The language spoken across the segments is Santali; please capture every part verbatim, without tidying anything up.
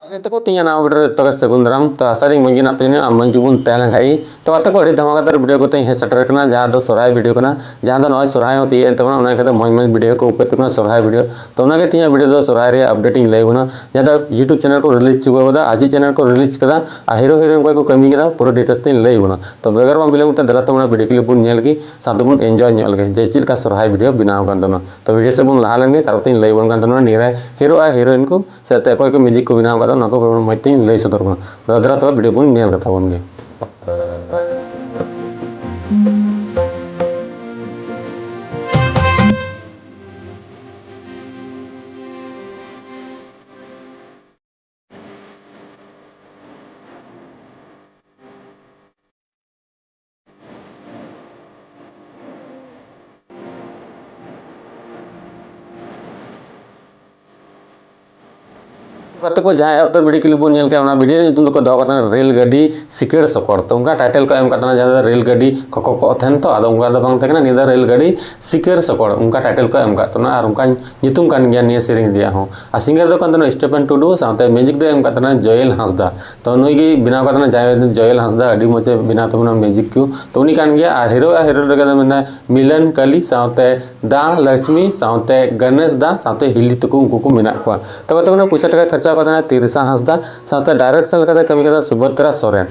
ᱜᱟᱛᱮ ᱠᱚ, ᱛᱮᱦᱮᱧᱟᱜ ᱱᱟᱣᱟ ᱵᱷᱤᱰᱤᱭᱳ ᱨᱮ ᱡᱚᱛᱚ ᱜᱮ ᱥᱟᱹᱜᱩᱱ ᱫᱟᱨᱟᱢ᱾ ᱛᱚ ᱟᱥᱟ ᱨᱮᱧ ᱢᱚᱡᱽ ᱜᱮ ᱢᱮᱱᱟᱜ ᱯᱮᱭᱟ ᱟᱨ ᱢᱚᱡᱽ ᱜᱮᱵᱚᱱ ᱛᱟᱦᱮᱸ ᱞᱮᱱ ᱠᱷᱟᱡ ᱜᱮ᱾ ᱛᱚ ᱜᱟᱛᱮ ᱠᱚ, ᱟᱹᱰᱤ ᱫᱷᱟᱢᱟᱠᱟᱫᱟᱨ ᱵᱷᱤᱰᱤᱭᱳ ᱠᱚᱛᱮ ᱦᱮᱡ ᱥᱮᱴᱮᱨ ᱠᱟᱱᱟ, ᱡᱟᱦᱟᱸ ᱫᱚ ᱥᱚᱨᱦᱟᱭ ᱵᱷᱤᱰᱤᱭᱳ ᱠᱟᱱᱟ, ᱡᱟᱦᱟᱸ ᱫᱚ ᱱᱚᱜᱼᱚᱭ ᱥᱚᱨᱦᱟᱭ ᱦᱚᱸ ᱛᱤᱭᱳᱜ ᱮᱱ ᱛᱟᱵᱚᱱᱟ, ᱚᱱᱟ ᱠᱷᱟᱹᱛᱤᱨ ᱢᱚᱡᱽ ᱢᱚᱡᱽ ᱵᱷᱤᱰᱤᱭᱳ ᱠᱚ ᱩᱯᱮᱫ ᱛᱟᱵᱚᱱᱟ ᱥᱚᱨᱦᱟᱭ ᱵᱷᱤᱰᱤᱭᱳ᱾ ᱛᱚ ᱚᱱᱟᱜᱮ ᱛᱮᱦᱮᱧᱟᱜ ᱵᱷᱤᱰᱤᱭᱳ ᱫᱚ ᱥᱚᱨᱦᱟᱭ ᱨᱮᱭᱟᱜ ᱟᱯᱰᱮᱴ ᱤᱧ ᱞᱟᱹᱭ ᱟᱵᱚᱱᱟ, ᱡᱟᱦᱟᱸ ᱫᱚ YouTube ᱪᱮᱱᱮᱞ ᱠᱚ ᱨᱤᱞᱤᱡᱽ ᱪᱩᱠᱟᱹᱣ ᱠᱟᱫᱟ, ᱟᱨ ᱪᱮᱫ ᱪᱮᱱᱮᱞ ᱠᱚ ᱨᱤᱞᱤᱡᱽ ᱠᱟᱫᱟ, ᱟᱨ ᱦᱤᱨᱳ ᱦᱤᱨᱳᱭᱤᱱ ᱚᱠᱚᱭ ᱠᱚ ᱠᱟᱹᱢᱤ ᱠᱟᱫᱟ, ᱯᱩᱨᱟᱹ ᱰᱤᱴᱮᱞᱥ ᱛᱮᱧ ᱞᱟᱹᱭ ᱟᱵᱚᱱᱟ᱾ ᱛᱚ ᱵᱮᱜᱚᱨ ᱵᱟᱝ ᱵᱤᱞᱚᱢ ᱠᱟᱛᱮ ᱫᱮᱞᱟ ᱛᱟᱵᱚᱱᱟ ᱵᱷᱤᱰᱤᱭᱳ ᱠᱞᱤᱯ ᱵᱚᱱ ᱧᱮᱞ ᱜᱮ, ᱥᱟᱶᱛᱮ ᱵᱚᱱ ᱮᱱᱡᱚᱭ ᱧᱚᱜ ᱞᱮᱜᱮ ᱡᱮ ᱪᱮᱫ ᱞᱮᱠᱟ ᱥᱚᱨᱦᱟᱭ ᱵᱷᱤᱰᱤᱭᱳ ᱵᱮᱱᱟᱣ ᱠᱟᱱ ᱛᱟᱵᱚᱱᱟ᱾ ᱛᱚ ᱵᱷᱤᱰᱤᱭᱳ ᱥᱮᱫ ᱵᱚᱱ ᱞᱟᱦᱟ ᱞᱮᱱᱜᱮ, ᱛᱟᱨᱯᱚᱨ ᱛᱤᱧ ᱞᱟᱹᱭ ᱟᱵᱚᱱ ᱠᱟᱱ ᱛᱟᱵᱚᱱᱟ ᱱᱤᱭᱟᱹ ᱨᱮ ᱦᱤᱨᱳ ᱟᱨ ᱦᱤᱨᱳᱭᱤᱱ ᱠᱚ ᱥᱮ ᱚᱠᱚᱭ ᱠᱚ ᱢᱤᱣᱡᱤᱠ ᱠᱚ ᱵᱮᱱᱟᱣ ᱠᱟᱫᱟ, ᱚᱱᱟ ᱠᱚ ᱢᱚᱡᱽ ᱛᱤᱧ ᱞᱟᱹᱭ ᱥᱚᱫᱚᱨ ᱠᱟᱱᱟ᱾ ᱫᱟᱫᱟ ᱫᱟᱫᱟ ᱛᱚᱵᱮ ᱵᱷᱤᱰᱤᱭᱳ ᱵᱚᱱ ᱧᱮᱞ ᱠᱟᱛᱟ ᱵᱚᱱ ᱜᱮ᱾ ᱜᱟᱛᱮ ᱠᱚ, ᱡᱟᱦᱟᱸ ᱮᱦᱚᱵ ᱩᱛᱟᱹᱨ ᱵᱷᱤᱰᱤᱭᱳ ᱠᱞᱤᱯ ᱵᱚᱱ ᱧᱮᱞ ᱠᱮᱫᱟ, ᱚᱱᱟ ᱵᱷᱤᱰᱤᱭᱳ ᱨᱮᱭᱟᱜ ᱧᱩᱛᱩᱢ ᱫᱚᱠᱚ ᱫᱚᱦᱚ ᱠᱟᱜ ᱛᱟᱦᱮᱱᱟ ᱨᱮᱞ ᱜᱟᱹᱰᱤ ᱥᱤᱠᱟᱹᱲ ᱥᱚᱠᱚᱲ᱾ ᱛᱚ ᱚᱱᱠᱟ ᱴᱟᱭᱴᱮᱞ ᱠᱚ ᱮᱢ ᱠᱟᱜ ᱛᱟᱦᱮᱱᱟ, ᱡᱟᱦᱟᱸ ᱫᱚ ᱨᱮᱞ ᱜᱟᱹᱰᱤ ᱠᱚᱠᱚ ᱠᱚᱜ ᱛᱟᱦᱮᱱ ᱛᱚ, ᱟᱫᱚ ᱚᱱᱠᱟ ᱫᱚ ᱵᱟᱝ ᱛᱟᱦᱮᱸ ᱠᱟᱱᱟ, ᱱᱤᱭᱟᱹ ᱫᱚ ᱨᱮᱞ ᱜᱟᱹᱰᱤ ᱥᱤᱠᱟᱹᱲ ᱥᱚᱠᱚᱲ, ᱚᱱᱠᱟ ᱴᱟᱭᱴᱮᱞ ᱠᱚ ᱮᱢ ᱠᱟᱜ ᱛᱟᱦᱮᱱᱟ, ᱟᱨ ᱚᱱᱠᱟ ᱧᱩᱛᱩᱢ ᱠᱟᱱ ᱜᱮᱭᱟ ᱱᱤᱭᱟᱹ ᱥᱮᱨᱮᱧ ᱨᱮᱭᱟᱜ ᱦᱚᱸ᱾ ᱟᱨ ᱥᱤᱝᱜᱟᱨ ᱫᱚ ᱠᱟᱱ ᱛᱟᱦᱮᱱᱟ ᱥᱴᱤᱯᱷᱮᱱ ᱴᱩᱰᱩ, ᱥᱟᱶᱛᱮ ᱢᱤᱣᱡᱤᱠ ᱫᱚ ᱮᱢ ᱠᱟᱜ ᱛᱟᱦᱮᱱᱟ ᱡᱚᱭᱮᱞ ᱦᱟᱸᱥᱫᱟ᱾ ᱛᱚ ᱱᱩᱭ ᱜᱮ ᱵᱮᱱᱟᱣ ᱠᱟᱜ ᱛᱟᱦᱮᱱᱟ, ᱡᱟᱦᱟᱸᱭ ᱡᱚᱭᱮᱞ ᱦᱟᱸᱥᱫᱟ ᱟᱹᱰᱤ ᱢᱚᱡᱽ ᱮ ᱵᱮᱱᱟᱣ ᱛᱟᱵᱚᱱᱟ ᱢᱤᱣᱡᱤᱠ ᱠᱚ᱾ ᱛᱚ ᱩᱱᱤ ᱠᱟᱱ ᱜᱮᱭᱟ᱾ ᱟᱨ ᱦᱤᱨᱳ ᱟᱨ ᱦᱤᱨᱳᱭᱤᱱ ᱨᱮᱜᱮ ᱫᱚ ᱢᱮᱱᱟᱭᱟ ᱢᱤᱞᱚᱱ ᱠᱟᱞᱤ, ᱥᱟᱶᱛᱮ ᱫᱟ ᱞᱚᱠᱥᱢᱤ, ᱥᱟᱶᱛᱮ ᱜᱚᱱᱮᱥ ᱫᱟ, ᱥᱟᱶᱛᱮ ᱦᱤᱞᱤ ᱛᱟᱠᱚ, ᱩᱱᱠᱩ ᱠᱚ ᱢᱮᱱᱟᱜ ᱠᱚᱣᱟ᱾ ᱛᱚᱵᱮ ᱛᱚᱵᱮ ᱯᱚᱭᱥᱟ ᱴᱟᱠᱟ ᱠᱷᱚᱨᱪᱟ ᱠᱟᱛᱮ ᱛᱤᱨᱥᱟ ᱦᱟᱸᱥᱫᱟ, ᱥᱟᱶᱛᱮ ᱰᱟᱭᱨᱮᱠᱥᱚᱱ ᱞᱮᱠᱟᱛᱮ ᱠᱟᱹᱢᱤ ᱠᱟᱫᱟ ᱥᱩᱵᱷᱚᱫᱨᱟ ᱥᱚᱨᱮᱱ᱾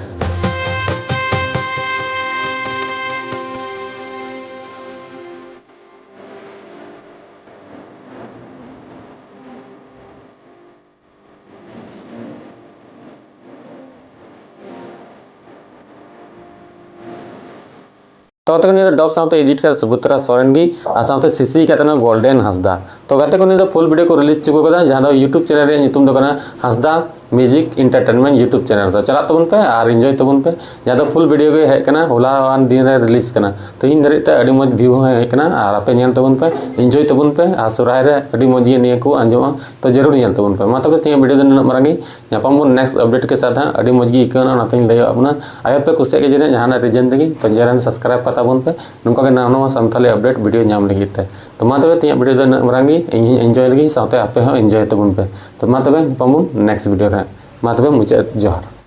ᱛᱚ ᱜᱟᱛᱮ ᱠᱚ, ᱱᱤᱭᱟᱹ ᱫᱚ ᱰᱚᱵ ᱥᱟᱶᱛᱮ ᱮᱰᱤᱴ ᱠᱟᱫᱟ ᱥᱩᱵᱷᱚᱫᱨᱟ ᱥᱚᱨᱮᱱ ᱜᱮ, ᱟᱨ ᱥᱟᱶᱛᱮ ᱥᱤᱥᱤ ᱠᱟᱫ ᱛᱟᱦᱮᱱᱟ ᱜᱳᱞᱰᱮᱱ ᱦᱟᱸᱥᱫᱟ᱾ ᱛᱚ ᱜᱟᱛᱮ ᱠᱚ, ᱱᱤᱭᱟᱹ ᱫᱚ ᱯᱷᱩᱞ ᱵᱷᱤᱰᱤᱭᱳ ᱠᱚ ᱨᱤᱞᱤᱡᱽ ᱪᱩᱠᱟᱹᱣ ᱠᱟᱫᱟ, ᱡᱟᱦᱟᱸ ᱫᱚ YouTube ᱪᱮᱱᱮᱞ ᱨᱮᱭᱟᱜ ᱧᱩᱛᱩᱢ ᱫᱚ ᱠᱟᱱᱟ ᱦᱟᱸᱥᱫᱟ ᱢᱤᱣᱡᱤᱠ ᱮᱱᱴᱟᱨᱴᱮᱱᱢᱮᱱᱴ YouTube ᱪᱮᱱᱮᱞ᱾ ᱛᱚ ᱪᱟᱞᱟᱜ ᱛᱟᱵᱚᱱ ᱯᱮ ᱟᱨ ᱮᱱᱡᱚᱭ ᱛᱟᱵᱚᱱ ᱯᱮ᱾ ᱡᱟᱦᱟᱸ ᱫᱚ ᱯᱷᱩᱞ ᱵᱷᱤᱰᱤᱭᱳ ᱜᱮ ᱦᱮᱡ ᱠᱟᱱᱟ, ᱦᱚᱞᱟᱣᱟᱱ ᱫᱤᱱ ᱨᱮ ᱨᱤᱞᱤᱡᱽ ᱠᱟᱱᱟ᱾ ᱛᱮᱦᱮᱧ ᱫᱷᱟᱹᱨᱤᱡ ᱛᱮ ᱟᱹᱰᱤ ᱢᱚᱡᱽ ᱵᱷᱤᱭᱩ ᱦᱚᱸ ᱦᱮᱡ ᱠᱟᱱᱟ, ᱟᱨ ᱟᱯᱮ ᱧᱮᱞ ᱛᱟᱵᱚᱱ ᱯᱮ, ᱮᱱᱡᱚᱭ ᱛᱟᱵᱚᱱ ᱯᱮ, ᱟᱨ ᱥᱚᱨᱦᱟᱭ ᱨᱮ ᱟᱹᱰᱤ ᱢᱚᱡᱽ ᱜᱮ ᱱᱤᱭᱟᱹ ᱠᱚ ᱟᱸᱡᱚᱢᱚᱜᱼᱟ᱾ ᱛᱚ ᱡᱟᱹᱨᱩᱲ ᱧᱮᱞ ᱛᱟᱵᱚᱱ ᱯᱮ᱾ ᱢᱟ ᱛᱚᱵᱮ ᱛᱮᱦᱮᱧᱟᱜ ᱵᱷᱤᱰᱤᱭᱳ ᱫᱚ ᱱᱩᱱᱟᱹᱜ ᱢᱟᱨᱟᱝ ᱜᱮ᱾ ᱧᱟᱯᱟᱢ ᱵᱚᱱ ᱱᱮᱠᱥᱴ ᱟᱯᱰᱮᱴ ᱠᱮ ᱥᱟᱛᱷ ᱦᱟᱸᱜ᱾ ᱟᱹᱰᱤ ᱢᱚᱡᱽ ᱜᱮ ᱟᱹᱭᱠᱟᱹᱣ ᱮᱱᱟ, ᱚᱱᱟᱛᱮᱧ ᱞᱟᱹᱭᱟᱫ ᱵᱚᱱᱟ᱾ ᱟᱭᱳ ᱯᱮ ᱠᱩᱥᱤᱭᱟᱜ ᱜᱮ ᱡᱟᱹᱱᱤᱡ ᱡᱟᱦᱟᱱᱟᱜ ᱨᱤᱡᱮᱱ ᱛᱮᱜᱮ, ᱛᱚ ᱪᱮᱱᱮᱞ ᱥᱟᱵᱥᱠᱨᱟᱭᱤᱵ ᱠᱟᱛᱟ ᱵᱚᱱ ᱯᱮ, ᱱᱚᱝᱠᱟ ᱜᱮ ᱱᱟᱣᱟ ᱱᱟᱣᱟ ᱥᱟᱱᱛᱟᱞᱤ ᱟᱯᱰᱮᱴ ᱵᱷᱤᱰᱤᱭᱳ ᱧᱟᱢ ᱞᱟᱹᱜᱤᱫ ᱛᱮ᱾ ᱛᱚ ᱢᱟ ᱛᱚᱵᱮ ᱛᱮᱦᱮᱧᱟᱜ ᱵᱷᱤᱰᱤᱭᱳ ᱫᱚ ᱱᱩᱱᱟᱹᱜ ᱢᱟᱨᱟᱝ ᱜᱮ᱾ ᱤᱧ ᱦᱚᱸᱧ ᱮᱱᱡᱚᱭ ᱞᱮᱜᱮ, ᱥᱟᱶᱛᱮ ᱟᱯᱮ ᱦᱚᱸ ᱮᱱᱡᱚᱭ ᱛᱟᱵᱚᱱ ᱯᱮ᱾ ᱛᱚ ᱢᱟ ᱛᱚᱵᱮ ᱧᱟᱯᱟᱢ ᱵᱚᱱ next video ᱨᱮ᱾ ᱢᱟ ᱛᱚᱵᱮ ᱢᱩᱪᱟᱹᱫ ᱡᱚᱦᱟᱨ᱾